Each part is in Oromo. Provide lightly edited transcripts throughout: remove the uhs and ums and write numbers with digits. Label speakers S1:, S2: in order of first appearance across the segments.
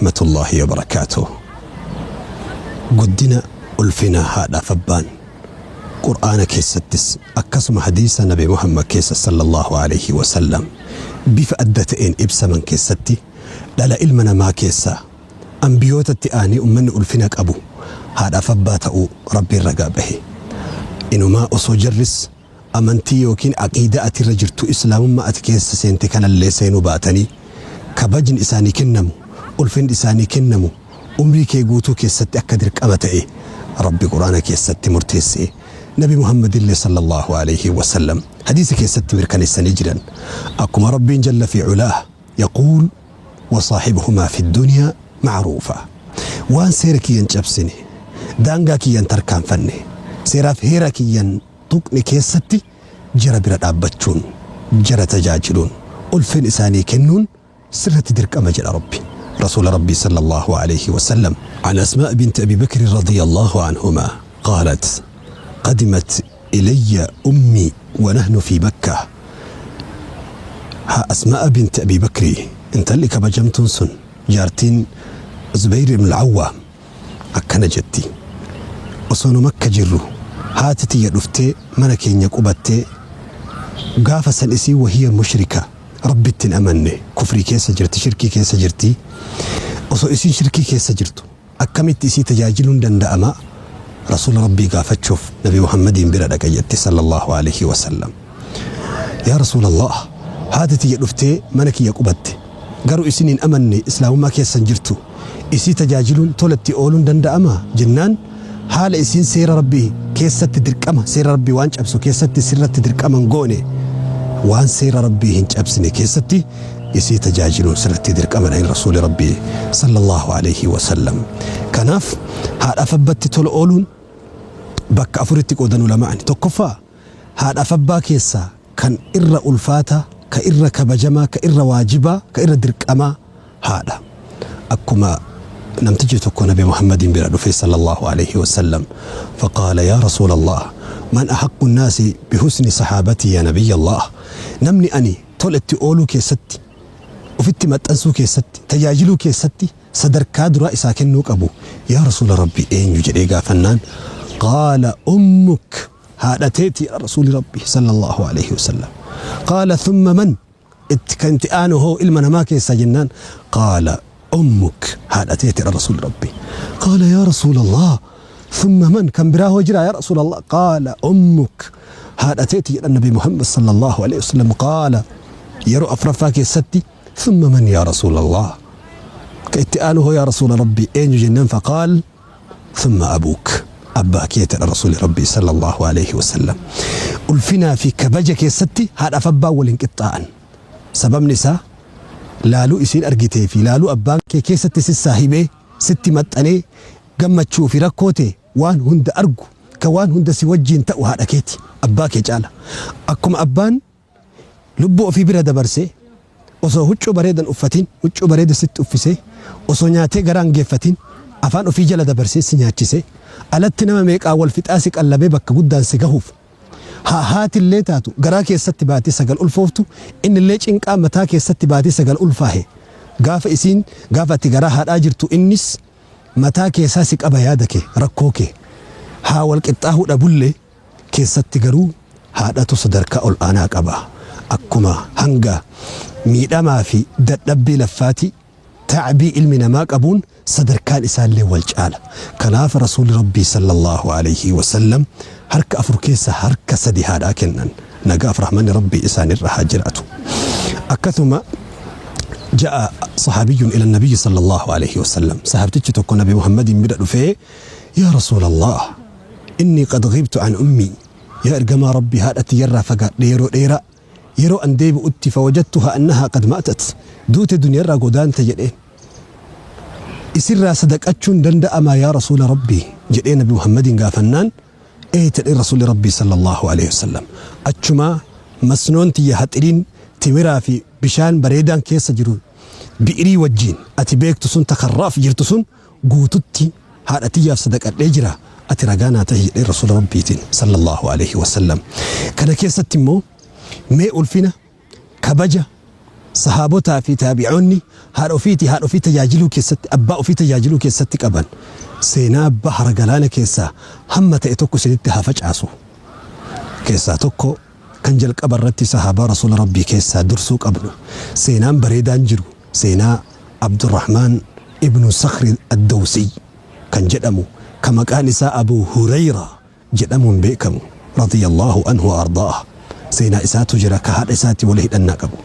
S1: warahmatullaahi wabarakaatuh. Guddina ulfina haadhaaf abbaan Qur'aana keessattis akkasuma hadiisa Nabi Muhammad keessa sallallahu aleyhi wasallam bifa adda ta'een ibsaman keessatti dhala ilma namaa keessaa anbiyootatti aanee ummanni ulfina qabu haadhaaf abbaa ta'uu Rabbiin ragaa bahe. Inumaa osoo jarris amantii ykn aqiidaa ati irra jirtu islaamummaa ati keessa seente kanallee seenuu baatanii kabajni isaanii kennamu, ulfinni isaanii kennamu umrii kee guutuu keessatti akka dirqama ta'e Rabbi Qur'aana keessatti murteessee Nabi Muhammadillee sallallaahu aleyhi wasallam hadiisa keessatti mirkaneessanii jiran. Akkuma Rabbiin jalla fi ulaah yaquul wasaahibuhumaa fi duniyaa ma'ruufa waan seera kiyya hin cabsine, daangaa kiyya hin tarkaanfanne, seeraaf heera kiyya hin tuqne keessatti jara bira dhaabbachuun, jara tajaajiluun, ulfin isaanii kennuun sirratti dirqama jedha Rabbi. Rasuula Rabbii sallallaahu aleyhi wasallam. An Asmaa'a binti Abi Bakri radiyallaahu anhumaa qaalat qadimat ilayya ummii wa nahnu fi Makkah Haa Asmaa'a binti Abi Bakri intalli kabajamtuun sun jaartiin Zubayr ibn al-Awwaam akkana jetti, Osoo nu Makka jirru haati tiyya dhuftee mana keenya qubattee, gaafa san isiin wahiya mushrika, Rabbitti hin amanne, kufrii keessa jirti, shirkii keessa jirti, osoo isiin shirkii keessa jirtu akkamitti isii tajaajiluun danda'ama? Rasuula Rabbii gaafachuuf Nabi Muhammadiin bira dhaqe jetti sallallahu aleyhi wasallam. Yaa Rasuulallaah! Haati tiyya dhuftee mana kiyya qubatte. Garuu isin hin amanne, Islaamummaa keessa hin jirtu. Isii tajaajiluun, tola itti ooluun danda'amaa? Jennaan, haala isiin seera Rabbii keessatti dirqama, seera Rabbii waan cabsu keessatti sirratti dirqama hin goone, waan seera Rabbii hin cabsine keessatti isii tajaajiluun sirratti dirqama dha Rasuuli Rabbii sallallaahu aleyhi wa sallam. Kanaaf haadhaaf abbatti tola ooluun bakka afuritti qoodan ulama'ani. Tokkoffaa, haadhaaf abbaa keessaa kan irra ulfaataa, ka irra kabajamaa, ka irra waajibaa, ka irra dirqamaa haadha. Akkuma namtichi tokko Nabi Muhammadiin bira dhufe sallallahu aleyhi wasallam faqaala yaa Rasuulallah man ahaqqu nnaasi bihusni sahaabatii yaa Nabiyyallah namni ani tola itti ooluu keessatti, ofitti maxxansuu keessatti, tajaajiluu keessatti sadarkaa duraa isaa kennuu qabu yaa Rasuula Rabbii eenyu jedhee gaafannaan qaala ummuk haadha teeti jedha Rasuuli Rabbii sallallahu aleyhi wasallam. Qaala thumma man itti kan itti aanu hoo ilma namaa keessaa jennaan qaala ummuk haadha teeti jedha Rasuuli Rabbii. Qaala yaa Rasuulallah thumma man kan biraa hoo jira yaa Rasuulallah qaala ummuk haadha teeti jedha Nabi Muhammad sallallahu aleyhi wasallam. Qaala yeroo afraffaa keessatti thumma man yaa Rasuulallah ka itti aanu hoo yaa Rasuula Rabbii eenyu jennaan faqaal thumma abuuk abbaa keeti jedha Rasuuli Rabbii sallallahu aleyhi wasallam. Ulfinaa fi kabaja keessatti haadhaaf abbaan wal hin qixxaa'an. Sababni isaa laaluu isiin argitee fi laaluu abbaan kee keessatti si saahibee sitti maxxanee gammachuu fi rakkoo tee waan hunda argu ka waan hunda si wajjiin ta'u haadha keeti abbaa kee caala. Akkuma abbaan Lubbuu ofii bira dabarsee, osoo huccuu bareeda hin uffatin huccuu bareeda sitti uffisee, osoo nyaatee garaa hin geeffatin afaan ofii jala dabarsee si nyaachisee, alatti nama meeqaan wal fixaa si qallabee bakka guddaan si gahuuf, haa haatillee taatu garaa keessatti baatii 9 ulfooftu, innillee cinqaa mataa keessatti baatii 9 ulfaahe. Gaafa isiin, gaafa ati garaa haadhaa jirtu innis mataa keessaa si qaba yaada kee, rakkoo kee. Haa wal qixxaahuu dhabullee, keessatti garuu haadhatu sadarkaa ol'aanaa qaba. Akkuma hanga miidhamaa fi dadhabbii laffaatii, ta'bii ilmi namaa qabuun sadarkaan isaallee wal caala. Kanaaf Rasuulli Rabbii sallallaahu aleyhi wa sallam harka afur keessa harka sadi haadhaa kennan. Nagaaf rahmanni Rabbii isaanirra haa jiraatu. Akkasuma ja'a sahaabiyyun ila nabiyyi sallallaahu aleyhi wa sallam. Sahaabtichi tokko Nabi Muhammadiin bira dhufee yaa Rasuulallaah Innii qad ghibtu an ummii, yaa Ergamaa Rabbii haadha tiyyarraa fagaadhe yeroo dheeraa, yeroo an deebi'utti fawajadtuhaa annahaa qad maatat, duute duniyarraa godaante jedheen. Isirraa sadaqachuun danda'amaa yaa Rasuula Rabbii? jedhee Nabi Muhammadiin gaafannaan, ee jedheen Rasuulli Rabbii sallallaahu aleyhi wasallam. Achumaa masnoon tiyya haxiriin timiraa fi bishaan bareedaan keessa jiru bi'irii wajjiin ati beektu sun ta karraaf jirtu sun guututti haadha tiyyaaf sadaqadhee jira ati ragaa naa tahi jedheen Rasuula Rabbiitiin sallallaahu aleyhi wasallam. Kana keessatti immoo mee ulfina, kabaja, Sahaabotaa fi taabi'oonni haadha ofiitii haadha ofii tajaajiluu keessatti, abbaa ofii tajaajiluu keessatti qaban seenaa bahara galaana keessaa hamma ta'e tokko isinitti haa facaasu. Keessaa tokko kan jalqaba irratti sahaabaa Rasuula Rabbii keessaa dursuu qabnu seenaan bareedaan jiru seenaa Abdurrahmaan ibnu Sakhri Addawsiy kan jedhamu ka maqaan isaa Abuu Hureyraa jedhamuun beekamu radiyallahu anhu wa ardaah seenaa isaatu jira ka haadha isaatti wali hidhannaa qabu.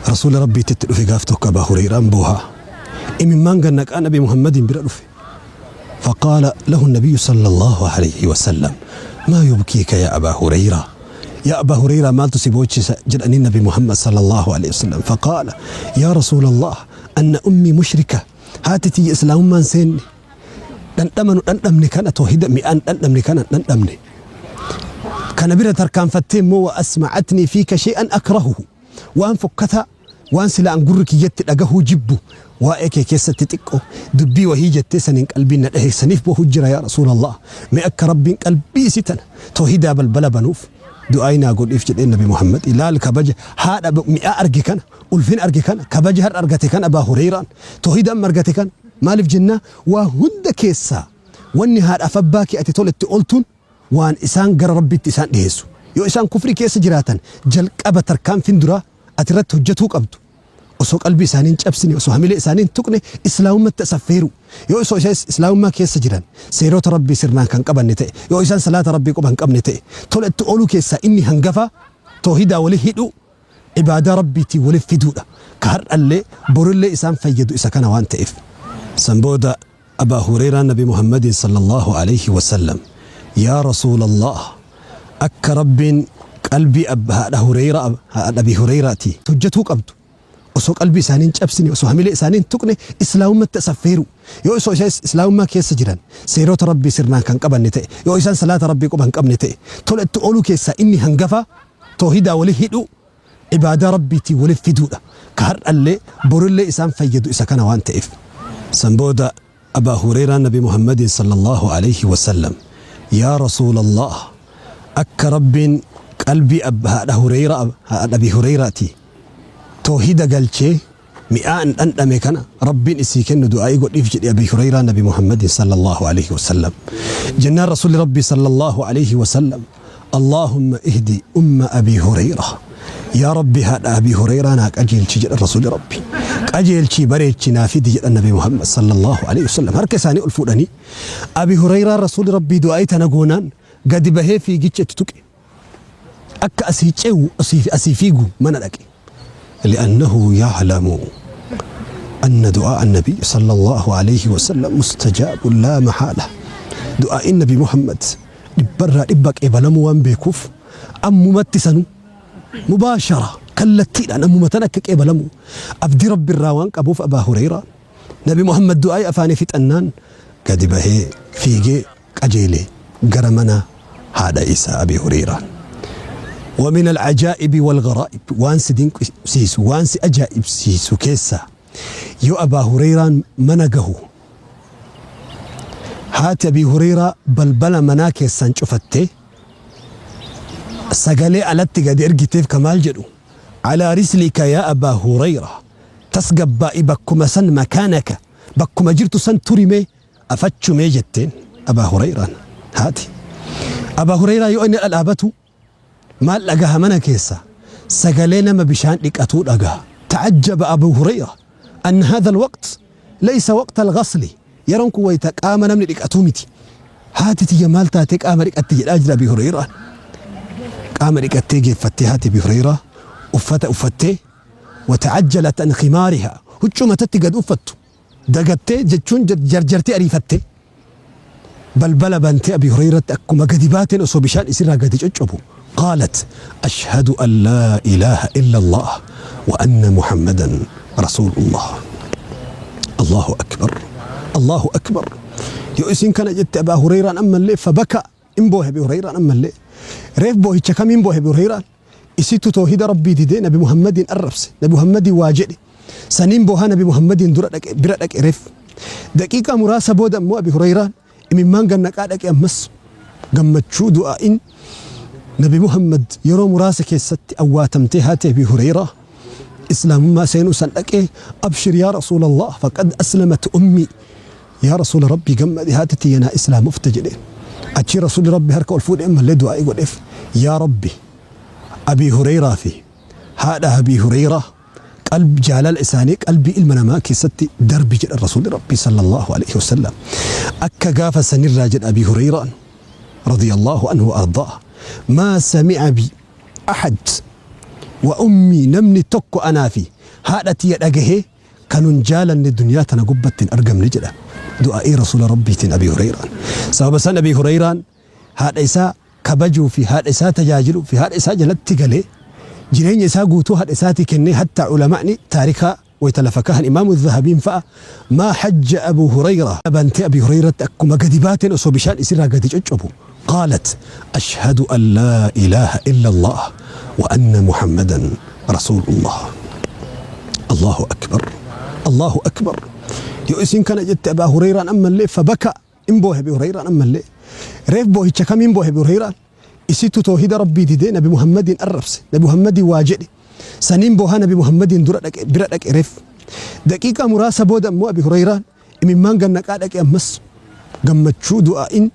S1: Rasuula Rabbiitti itti dhufe gaaf tokko Abaa Hureyraan boohaa imimmaan gannaqaa Nabi Muhammadiin bira dhufe. فقال له النبي صلى الله عليه وسلم ما يبكيك يا أبا هريرة يا أبا هريرة مالtu si boochisa jedhanii Nabi Muhammad صلى الله عليه وسلم. فقال يا رسول الله أن أمي مشركة haati tiyya islaamummaan seenne dhandhama nu dhandhamne kana toohida mi'aan dhandhamne kana dhandhamne kana bira tarkaanfattee immoo wa asma'atnii fiika shay'an akrahuhu waan fokkataa waan sila an gurri kiyyatti dhagahuu jibbu waa'ee kee keessatti xiqqo dubbii wahii jettee saniin qalbiin na dhahe saniif boohu jira yaa rasuulallah mee akka rabbiin qalbii isi tana toohidaa balbala banuuf du'aayi naa godhiif jedheen nabi Muhammad ilaal kabaja haadha mi'aa arge kana ulfina arge kana kabaja har'a argate kana Abaa Hureyraan toohida amma argate kana maaliif jennaa waa hunda keessaa wanni haadhaaf abbaa kee ati tola itti ooltuun waan isaan gara Rabbiitti isaan dhiheessu. Yoo isaan kufrii keessa jiraatan jalqaba tarkaanfiin duraa ati irratti hojjatuu qabdu osoo qalbii isaanii hin cabsine osoo hamilee isaanii hin tuqne islaamummatti as affeeruu. Yoo osoo isaan islaamummaa keessa jiran seerota Rabbii sirnaan kan qabanne ta'e yoo isaan salaata Rabbii quba hin qabne ta'e tola itti ooluu keessaa inni hangafaa toohidaa wali hidhuu ibaadaa Rabbiitiin wali fiduudha. Ka har'allee borillee isaan fayyadu isa kana waan ta'eef. San booda Abaa Hureyraan Nabi Muhammadiin sallallaahu aleyhi wa sallam Yaa Rasuulallaah akka Rabbiin qalbii haadha Hureyraa haadha Abii Hureyraatii hojjatuu qabdu osoo qalbii isaanii hin cabsine osoo hamilee isaanii hin tuqne islaamummatti as affeeruu yoo osoo isaan islaamummaa keessa jiran seerota Rabbii sirnaan kan qabanne ta'e yoo isaan salaata Rabbii quba hin qabne ta'e tola itti ooluu keessaa inni hangafaa toohidaa wali hidhuu ibaadaa Rabbiitiin wali fiduudha. Ka har'allee borillee isaan fayyadu isa kana waan ta'eef. San booda Abaa Hureyraan Nabi Muhammadiin sallallaahu aleyhi wa sallam Yaa Rasuulallaah akka Rabbiin qalbii haadha Hureyraa haadha Abii Hureyraatii toohida galchee mi'aa an dhandhame kana Rabbiin isii kennu du'aa'ii godhiif jedhe Abii Hureyraa Nabi Muhammadiin sallallaahu aleyhi wa sallam. Jennaan Rasuulli Rabbii sallallaahu aleyhi wa sallam Allaahumma ihdi umma Abii Hureyraa Yaa Rabbi haadha Abii Hureyraa naa qajeelchi jedhan Rasuulli Rabbi. Qajeelchii bareechi naa fidi jedhan Nabi Muhammad sallallaahu aleyhi wa sallam. Harka isaanii ol fuudhanii Abii Hureyraan Rasuulli Rabbii du'aa'ii tana goonaan gadi bahee fiigicha itti tuqe. Akka asii ce'u asii fi asii fiigu mana dhaqe. Li'annahu ya'lamu anna du'aa'a nabiy sallallahu alayhi wa sallam mustajaabun laa mahaala. Du'aa'iin Nabi Muhammad dhibbarraa dhibba qeebalamuu waan beekuuf ammumatti sanuu mubaashara kallattiidhaan ammuma tan akka qeebalamu abdii Rabbi irraa waan qabuuf Abaa Hureyraan Nabi Muhammad du'aa'ii afaanii fixannaan gadi bahee fiigee qajeele gara mana haadha isaa Abii Hureyraan. Wa min al-ajaa'ibi wal-gharaa'ib waan si dinqisiisu waan si ajaa'ibsiisu keessaa yoo Abaa Hureyraan mana gahu haati Abii Hureyraa balbala manaa keessaan cufattee sagalee alatti gadi ergiteef ka maal jedhu alaa rislika yaa Abaa Hureyraa tasgabbaa'i bakkuma san makaanaka bakkuma jirtu san turi mee Afachu mee jetteen Abaa Hureyraan haati Abaa Hureyraa yoo inni dhadhaabatu maal dhagaha mana keessa sagalee nama bishaan dhiqatuu dhagaha. Ta'ajjaba Abuu Hureyra anna haadha alwaqt laysa waqta alghasli yeroon kun wayta qaama namni dhiqatuu miti. Haati tiyya maal taatee qaama dhiqatti jedhaa jira Abii Hureyraan. Qaama dhiqattee geeffattee haati Abii Hureyraa uffata uffattee wata'ajjalat an khimaariha huccuu matatti gad uffattu dagattee jechuun jarjartee ariifattee balbala bantee Abii Hureyratti akkuma gadi baateen osoo bishaan isirraa gadi coccobu qaalat ashhadu an laa ilaaha illa Allah wa anna Muhammadan rasuulullah. Allahu akbar Allahu akbar yoo isin kana jette Abaa Hureyraan ammallee fabaka in boohe Abii Hureyraan ammallee reef boohicha kamiin boohe Abii Hureyraan Isittu toohida Rabbii didee Nabi Muhammadiin arrabse. Nabi Muhammadiin waa jedhe. Saniin boohaa Nabi Muhammadiin dura dhaqe, bira dhaqe reef. Daqiiqaa muraasa booda ammoo Abi Hureyraan imimmaan gad naqaa dhaqe ammas gammachuu du'aa'iin Nabi Muhammad yeroo muraasa keessatti awwaatamtee haati Abi Hureyraa. Islaamummaa seenuu san dhaqee, "Abshir yaa Rasuulallah, faqad aslamat ummi, yaa Rasuula Rabbii, gammadi, haati tiyya naa islaamofte" jedheen. Achii Rasuulli Rabbi harka ol fuudhee ammallee du'aa'ii godheef, "Yaa Rabbi, Abii Hureyraa fi haadha Abii Hureyraa qalb jaalala isaanii qalbii ilma namaa keessatti darbi" jedhan Rasuulli Rabbii sallallahu alaihi wasallam. Akka gaafa sanirraa, jedha Abii Hureyraan radiyallahu anhu wa ardaa, "Maa sami'a bi ahad wa ummii, namni tokko anaa fi haadha tiyya dhagahee kanun jaalanne duniyaa tana gubbatti hin argamne" jedha, du'aa'ii Rasuula Rabbiitiin Abii Hureyraan. Sababa san Abii Hureyraan haadha isaa kabajuu fi haadha isaa tajaajiluu fi haadha isaa jalatti galee jireenya isaa guutuu haadha isaatii kennee, hattaa ulamaa'ni taarikaa wayta lafa kahan, Imaamu Zahabiin fa'a, "Maa hajja Abu Hureyra" bantee Abi Hureyratti akkuma gadi baateen osoo bishaan isirraa gadi coccobu, "Qaalat: Ashhadu an laa ilaaha illa Allah wa anna Muhammadan rasuulullah." Allahu akbar, Allahu akbar! Yoo isin kana jette, Abaa Hureyraan ammallee fabaka, in boohe. Abi Hureyraan ammallee reef boohicha kamiin boohe? Abi Hureyraan isitu toohida Rabbii didee Nabi Muhammadiin arrabse, Nabi Muhammadiin waa jedhe saniin boohaa Nabi Muhammadiin dura dhaqe, bira dhaqe. Reef daqiiqaa muraasa booda ammoo Abi Hureyraan imimmaan gannaqaa dhaqe. Ammas gammachuu du'aa'in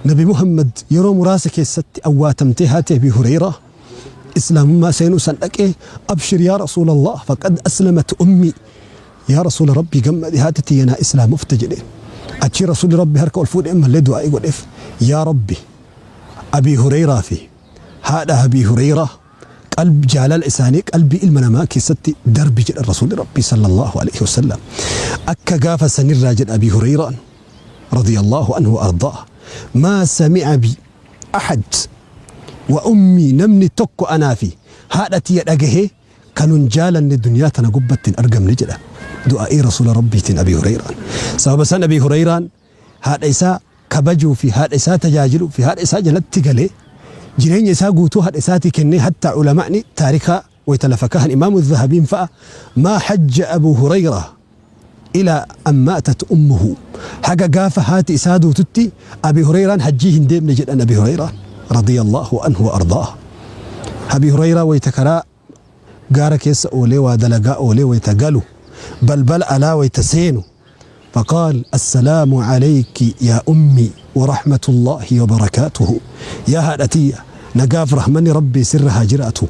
S1: Nabi Muhammad yeroo muraasa keessatti awwaatamtee haati Abi Hureyraa Islaamummaa seenuu san dhaqee, "Abshir yaa Rasuulallah, faqad aslamat ummi, yaa Rasuula Rabbii, gammadi, haati tiyya naa islaamofte" jedheen. Achii Rasuulli Rabbi harka ol fuudhee ammallee du'aa'ii godheef, "Yaa Rabbi, Abii Hureyraa fi haadha Abii Hureyraa qalb jaalala isaanii qalbii ilma namaa keessatti darbi" jedhan Rasuulli Rabbii sallallahu alaihi wasallam. Akka gaafa sanirraa, jedha Abii Hureyraan radiyallahu anhu wa ardaa, "Maa sami'a bi ahad wa ummii, namni tokko anaa fi haadha tiyya dhagahee kanun jaalanne duniyaa tana gubbatti hin argamne" jedha, du'aa'ii Rasuula Rabbiitiin Abii Hureyraan. Sababa san Abii Hureyraan haadha isaa kabajuu fi haadha isaa tajaajiluu fi haadha isaa jalatti galee jireenya isaa guutuu haadha isaatii kennee, hattaa ulamaa'ni taarikaa wayta lafa kahan, Imaamu Zahabiin fa'a, "Maa hajja Abu Hureyraa ilaa an maatat ummuhu", haga gaafa haati isaa duututti Abi Hureyraan hajjii hin deemne jedhan. Abi Hureyraan radiyallahu anhu wa ardaah, Abi Hureyraa wayta karaa gaara keessa oolee waa dalagaa oolee wayta galu, balbala alaa wayta seenu, فقال: "السلام عليك يا أمي ورحمة الله وبركاته، يا haadha tiyya، nagaaf rahmanni Rabbii sirra haa jiraatu.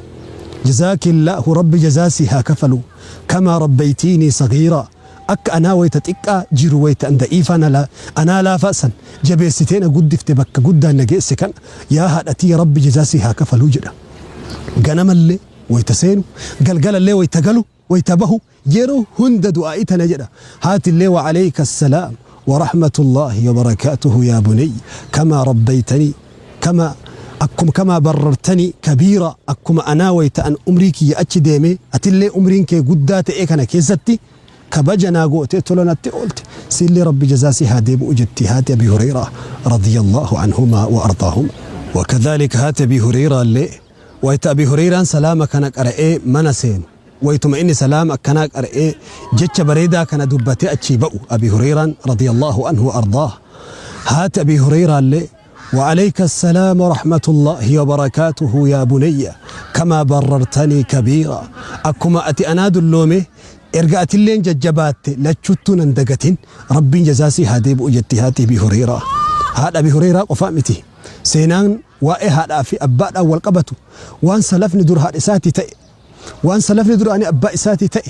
S1: جزاك الله، Rabbi jazaa si haa kafalu، كما ربيتيني صغيرا، akka anaa wayta xiqqaa jiru, wayta an da'iifaa anaa laafaa san jabeessitee na guddifte, bakka guddaan na geesse kana, yaa haadha tiyya, Rabbi jazaa si haa kafaluu" jedha. Ganamallee wayta seenu, galgalallee wayta galu, wayta bahu, yeroo hunda du'aa'ii tana jedha. Haatillee, "وعليك السلام ورحمة الله وبركاته يا بني، كما ربيتني كما akkuma كما بررتني كبيرا، akkuma anaa wayta an umrii kiyya achi deeme atillee umriin kee guddaa ta'e kana keessatti kabaja naa gootee tola natti oolte, sillee Rabbi jazaa si haa deebi'u" jetti haati Abi Hureyraa رضي الله عنهما وأرضاهما. وكذلك haati Abi Hureyraa illee wayta Abi Hureyraan salaama kana qara'ee mana seenu, waytuma inni salaama akkanaa qara'ee jecha bareedaa kana dubbatee achii ba'u, Abi Hureyraan رضي الله عنه وأرضاه، haati Abi Hureyraa illee, "وعليك السلام ورحمة الله وبركاته يا بني، كما بررتني كبيرا، akkuma ati anaa dulloome erga atilleen jajjabaatte lachuttuu nan dagatin, Rabbiin jazaa si haa deebi'u" jetti haati Abi Hureyraa. Haadha Abi Hureyraa qofaa miti. Seenaan waa'ee haadhaa fi abbaadhaan wal qabatu, waan salafni dur haadha isaatii ta'e, waan salafni duraanii abbaa isaatii ta'e,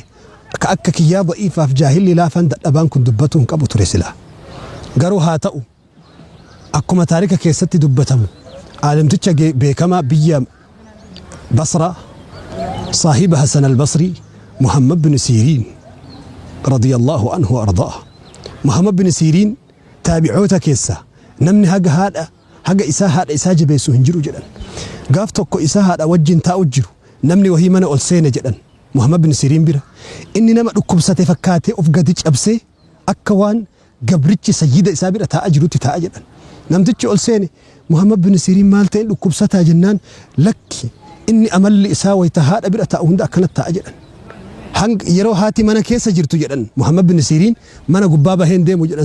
S1: ka akka kiyyaa da'iifaaf jaahilli laafan dadhabaan kun dubbatuu hin qabu ture silaa. Garuu haa ta'u, akkuma taarika keessatti dubbatamu, aalimticha beekamaa biyya Basraa, saahiba Hasan al-Basrii, Muhammad bin Siiriin رضي الله عنه وأرضاه. Muhammad bin Siiriin taabi'oota keessaa namni haga isaa haadha isaa jabeessu hin jiru jedhan. Gaaf tokko isaa haadha wajjin taa'u jiru, namni wahii mana ol seene jedhan Muhammad bin Siiriin bira. Inni nama dhukkubsate fakkaatee of gadi cabsee akka waan gabrichi sayyida isaa bira taa'aa jirutti taa'aa jedhan. Namtichi ol seene, Muhammad bin Siiriin maal ta'een dhukkubsataa jennaan, lakki, inni amalli isaa wayita haadha bira taa'u hunda akkanatti taa'a jedhan. Hanga yeroo haati mana keessa jirtu jedhan, Muhammad bin Siiriin mana gubbaa baheen deemu jedhan.